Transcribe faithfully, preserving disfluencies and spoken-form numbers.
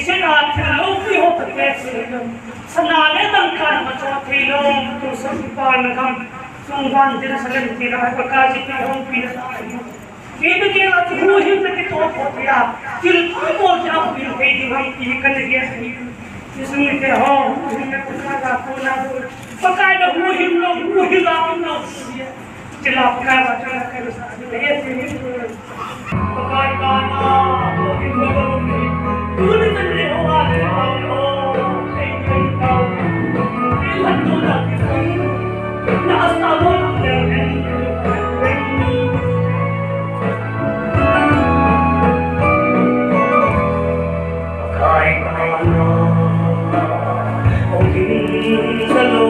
Chena thil loupi ho kate chun, sana le dangka na cho thei lou, tu sa pa na gam, sung van Jerusalem ti ra, Pakai ji pi hung pi na sa ahi. Kei na kei la chu huhhingna kitoh thei a, thil pi mo cha pi thei ding ham ti ka na gel ahi. Jesu ni te ho, huhhingna ko sa ka ko na do. Pakai na huhhing lou, huhhing la um lou. Chila Pakai va chana kai sa ni le ye ni. Pakai ka na ko ni ko ni. Tu ni tan ni ho va ni ho. Ei ei ka. Ei la tu na. Na sa lo na le. Pakai ka na. Ong kin sa lo.